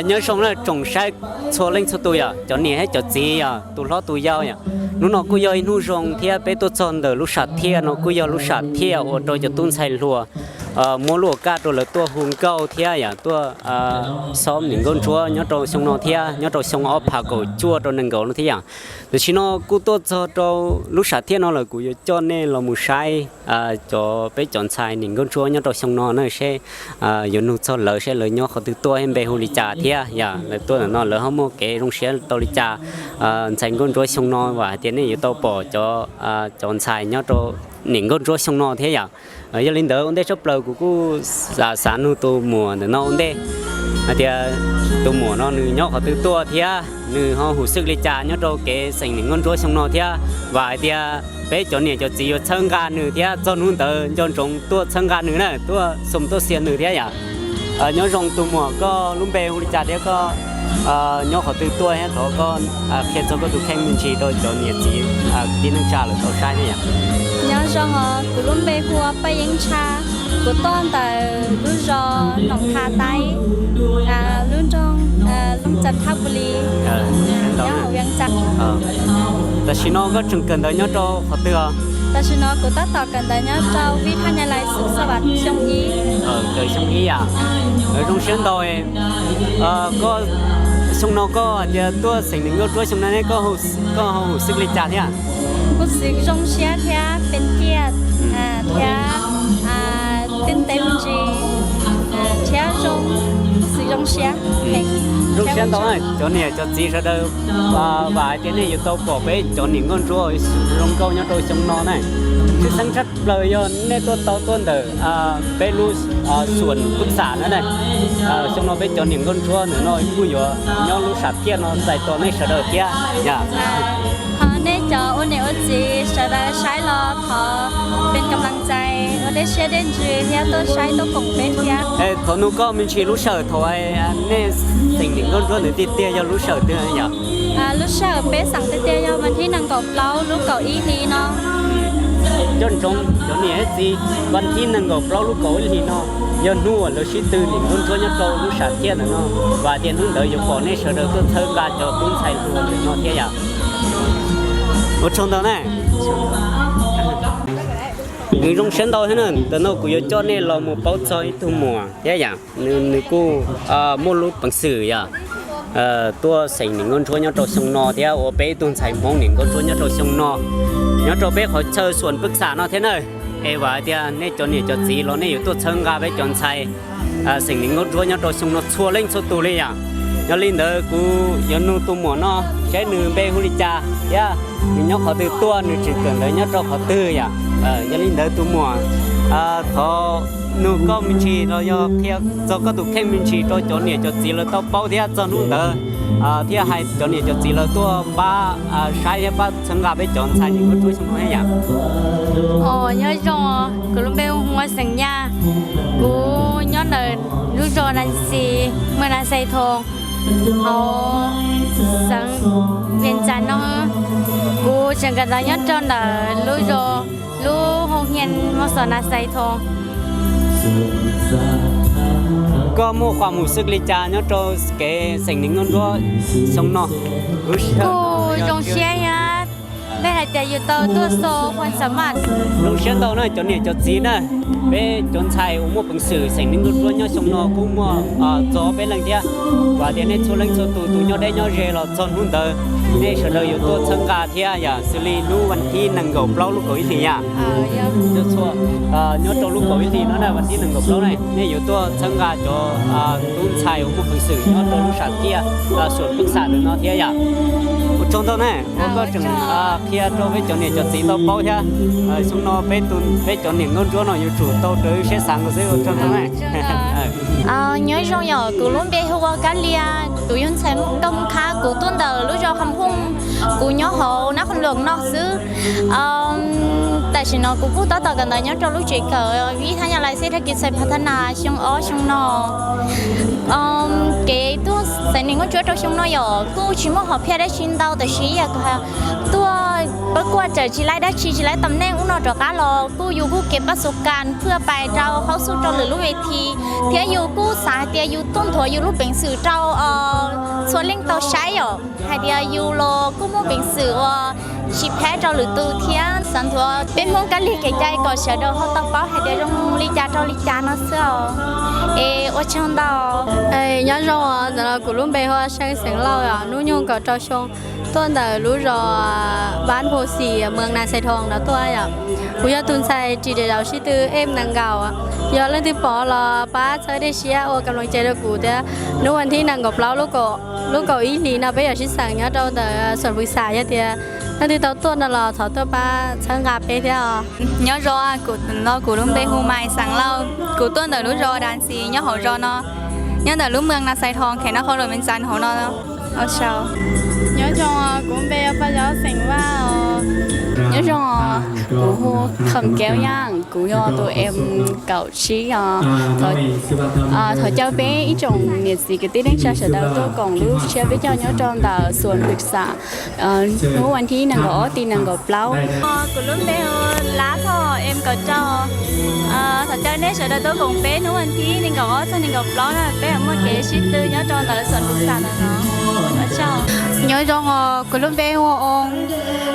Nyob zoo na tsoom saib txhua leej txhua tus yom, cov niam thiab cov txiv yom, tus hlob tus yau yom. Hnub no kuj yog ib hnub zoo thiab peb tuaj txog ntawm lub sam thiaj no kuj yog lub sam thiaj ua rau cov tub ntxhais hluas muab lub kaj rau lawv tuaj hu nkauj thiab yom, tuaj xob niam nkauj ntsuab nyob rau xyoo no thiab nyob rau xyoo ob phav kaum cuaj rau nees nkaum no thiab yom. Tam sim no kuj tuaj txog rau lub sam thiaj no lawm, kuv yuav coj nej los mus saib cov, peb cov ntxhais niam nkauj ntsuab nyob rau xyoo no na seb yuav nug txog lawv seb lawv nyob qhov twg tuaj thiab npe hu li cas thiab yom. Lawv tuaj ntawm no lawv ho muaj kev zoo siab tau li cas. Ntxhais nkauj ntsuab xyoo no vam hais tias nej yuav tau pom cov, cov ntxhais nyob rau niam nkauj ntsuab xyoo no thiab yom. Yog li ntawd ua ntej tshaj plaws kuv kuj xav nug tus muam ntawm no ua ntej hais tias tus muam no nws nyob qhov twg tuaj thiab nws ho hum xwm li cas nyob rau kev xeem niam nkauj ntsuab xyoo no thiab vam hais tias peb cov niam cov txiv yuav txhawb nqa nws thiab txog hnub ntawd nco ntsoov tuaj txhawb nqa nws na, tuaj xum tuaj xia nws thiab yom. Nyob zoo tus muam, koj lub npe hu li cas thiab koj nyob qhov twg tuaj thiab thov koj qhia txog koj tus kheej me ntsis rau cov niam txiv kwv tij neej tsa lawv tau saib thiab yom. Nyob zoo os, kuv lub npe hu ua Paj Yeeb Tshaj, kuv tuaj ntawm lub zos Noom Tha Taib, lub nroog Looj Txas Thab Pu Lis, nyob hauv Vias Cas. Tam sim no koj tseem kawm ntawv nyob rau qhov twg os? Tam sim no kuv tab tom kawm ntawv nyob rau Vib Thaj Nyab Lais Xub Xa Vam xyoo ib. Kawm xyoo ib yom. Zoo siab ntau. Koj, xyoo no koj hais tias tuaj xeem niam nkauj ntsuab xyoo no ne, koj ho hum xwm li cas thiab? Hum xwm zoo siab thiab pes tiaj thiab twb ntev me ntsis thiab zoo, hum xwm zoo siab. Zoo siab ntau, cov niam cov txiv sawv daws, vam hais tias nej yuav tau pom peb cov niam nkauj ntsuab zoo nkauj nyob rau xyoo no na. Tshwj xeeb tshaj plaws yog nej tuaj tau tuaj ntawm peb lub xuam pwj xam na. Xyoo no peb cov niam nkauj ntsuab ntawm no kuj yuav nyob lub sam thiaj no txais tos nej sawv daws thiab. Ho nej cov ua niam ua txiv sawv daws saib los thov pes kam las tais ua dej siab dej ntsws thiab tuaj saib tuaj koom peb thiab. Thov nug koj me ntsis lub sij hawm thaum nej xeem niam nkauj ntsuab ntawd tiag tiag yog lub sij hawm twg yom? Lub sij hawm peb xeem tiag tiag yog vas thib nees nkaum plaub lub kaum ib hli no. Nco ntsoov cov niam txiv, vas thib nees nkaum plaub lub kaum ib hli no yog hnub uas lawv sib tw niam nkauj ntsuab nyob rau lub sam thiaj ntawm no, vam tias hnub ntawd yuav pom nej sawv daws tuaj txhawb nqa cov tub ntxhais hluas ntawm no thiab yom. Ua tsaug ntau na. Nws zoo siab ntau thiab na, ntawm no kuv yuav coj nej los mus paub txog ib tug muam thiab yom. Nws kuj muaj lub peev xwm yom, tuaj xeem niam nkauj ntsuab nyob rau xyoo no thiab ua peb ib tug ntxhais Hmoob niam nkauj ntsuab nyob rau xyoo no, nyob rau peb qhov chaw xuam pwj xam no thiab na. Es vam hais tias nej cov niam cov txiv los nej yuav tuaj txhawb nqa peb cov ntxhais xeem niam nkauj ntsuab nyob rau xyoo no txhua leej txhua tus li yom. Yog li ntawd kuv yuav nug tus muam no saib nws npe hu li cas thiab nws nyob qhov twg tuaj, nws tseem kawm ntawv nyob rau qhov twg yom. Yog li ntawd tus muam, thov nug koj me ntsis los yog qhia txog koj tus kheej me ntsis rau cov niam cov txiv lawv tau paub thiab txog hnub ntawd thiaj hais cov niam cov txiv lawv tuaj pab saib thiab pab txhawb nqa peb cov ntxhais niam nkauj ntsuab xyoo no thiab yom. Os, nyob zoo, kuv lub npe hu ua Xeem Yaj, kuv nyob ntawm lub zos Nas Xis, mws Nas Xais Thoo, hauv xeev Vias Cas no. Kuv tseem kawm ntawv nyob rau ntawm lub zos, lub hoo hia mos xos Nas Xais Thoo. Koj muaj qhov hum xwm li cas nyob rau kev xeem niam nkauj ntsuab xyoo no? Kuj zoo siab thiab, peb hais tias yus tau tuaj xo Juan Xas Mas. Zoo siab ntau na cov niam cov txiv na, peb cov ntxhais uas muaj peev xwm xeem niam nkauj ntsuab nyob xyoo no kuj muaj txog peb leej thiab. Vam tias nej txhua leej txhua tus tus nyob deb nyob ze los txog hnub ntawd nej sawv daws yuav tuaj txhawb nqa thiab yom, xws li hnub vas thib nees nkaum plaub lub kaum ib hlis yom. Nyob rau lub kaum ib hlis no na, vas thib nees nkaum plaub na, nej yuav tuaj txhawb nqa cov tub ntxhais uas muaj peev xwm nyob rau lub sam thiaj xuam pwj xam ntawm no thiab yom. Ua tsaug ntau na, ua koj tseem qhia rau peb cov niam cov txiv tau paub thiab. Xyoo no peb tus, peb cov niam nkauj ntsuab no yuav tsum tau raws siab xav nkaus xwb, ua tsaug ntau na. Nyob zoo yom, kuv lub npe hu ua Kab Lia, kuv yog ntxhais Nkauj Hmoob Khab, kuv tuaj ntawm lub zos Qham Phooj, kuv nyob hauv Nab Qhoom Loos no xwb. Tam sim no kuv kuj tab tom kawm ntawv nyob rau lub tsev kawm Vib Thab Nyab Lais Xej Thaj Kiv Xais Phav Thab Nas xyoo ob xyoo no. Kev tuaj Xeem Nees Muaj Tsuab rau xyoo no yom kuj tsis muaj hom phiaj dab tsi ntau tab sis yog tuaj pab kuaj tawm tsis laib dab tsi tsis laib tam neej ub no rov qab los kuj yus kuj kev pab xu kas phwj pais rau qhov xub rau lwm lub ve thi thiab yus kuj xav hais tias yus tuaj nthuav yus lub peev xwm rau txhua leej tau saib yom hais tias yus los kuj muaj peev xwm uas tsis phab rau lwm tus thiab xav nthuav peb Hmoob kab lig kev cai kom sawv daws ho tau paub hais tias zoo li cas rau li cas no xwb os. Es ua tsaug ntau. Nyob zoo os, ntawm no kuv lub npe hu ua See Xeem Lauj os, hnub nyoog kaum rau xyoo, tuaj ntawm lub zos Npab Phu Xis, Mws Nas Xais Thoo no tuaj yom. Kuv yog tus ntxhais ris daim zauv sib tw em nees nkaum. Yog leej twg pom los pab txhawb dej siab ua kam loos cai rau kuv thiab. Hnub vas thib nees nkaum plaub lub kaum ib hlis no peb yuav sib xeem nyob rau ntawm Xuam Pwm Xam, yog tias leej twg tau tuaj no los thov tuaj pab txhawb nqa peb thiab os. Nyob zoo, kuv no kuv lub npe hu Maiv Xeem Lauj, kuv tuaj ntawm lub zos Das Xis nyob hauv zos no, nyob ntawm lub Mws Nas Xais Thoo, kheev noj qhov luam me ntxas hauv no. Nyob zoo, kuv npe Paj Yauv Xeem Vaj os. Nyob zoo, kuv hu Kham Kev Yaj, kuv yog tus em kaum tsib os. Thov caw peb ib tsoom niam txiv kwv tij neej tsa sawv daws tuaj koom lub siab peb caug nyob rau ntawm Xuam Pwm Xam hnub vas thib nees nkaum ob txog nees nkaum plaub. Kuv lub npe hu Lab Thoj, em kaum rau. Thov caw nej sawv daws tuaj koom peb hnub vas thib nees nkaum ob txog nees nkaum plaub na, peb yuav muaj kev sib tw nyob rau ntawm Xuam Pwm Xam ntawm no. Nyob zoo os, kuv lub npe hu ua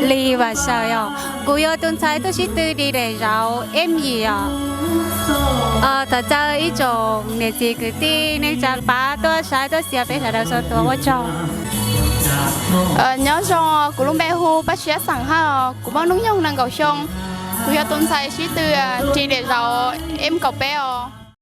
Lis Vam Xaws yom. Kuv yog tus ntxhais tuaj sib tw ris daim zauv em yim os. Thov caw ib tsoom niam txiv kwv tij neej tsa pab tuaj saib tuaj xyuas peb sawv daws txhua tus, ua tsaug. Nyob zoo, kuv lub npe hu Paj Siab Xeem Hawj os, kuv muaj hnub nyoog nees nkaum xyoo. Kuv yog tus ntxhais sib tw ris daim zauv em kaum peb os.